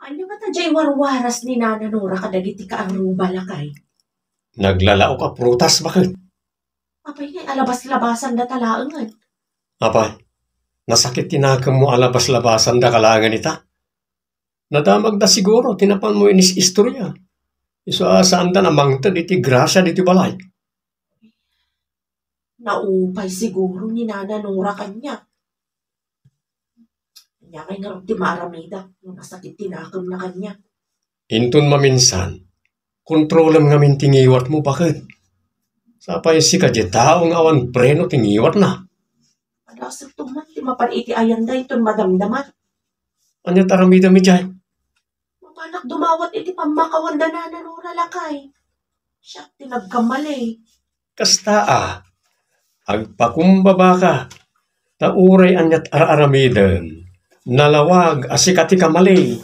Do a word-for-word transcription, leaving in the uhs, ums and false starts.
Ania ngata diay warwaras ni Nana Nora kadagiti kaarruba, lakay? Naglalaok a prutas, baket. Apay nga alabas-labasanda ta laengen? Apay, nasakit ti nakemmo a labas-labasanda ka laengen ita? Nadamagda siguro ti napanmo inis-istorya. Isu a saanda a mangted iti grasia ditoy balay. Naupay siguro ni Nana Nora kaniak. Ania ngay ngarud ti maaramida no nasakit ti nakemna kaniak? Inton maminsan, kontrolem ngamin ti ngiwatmo, baket. Sapay sika diay tao nga awan preno ti ngiwatna. Adasek man ti mapan iti ayanda inton madamdama. Ania ti aramidem idiay? Mapanak dumawat iti pammakawanda, Nana Nora, lakay. Siak ti nagkamali. Kasta a, agpakumbabaka, ta uray aniat ar-aramidem, nalawag a sika ti kamali.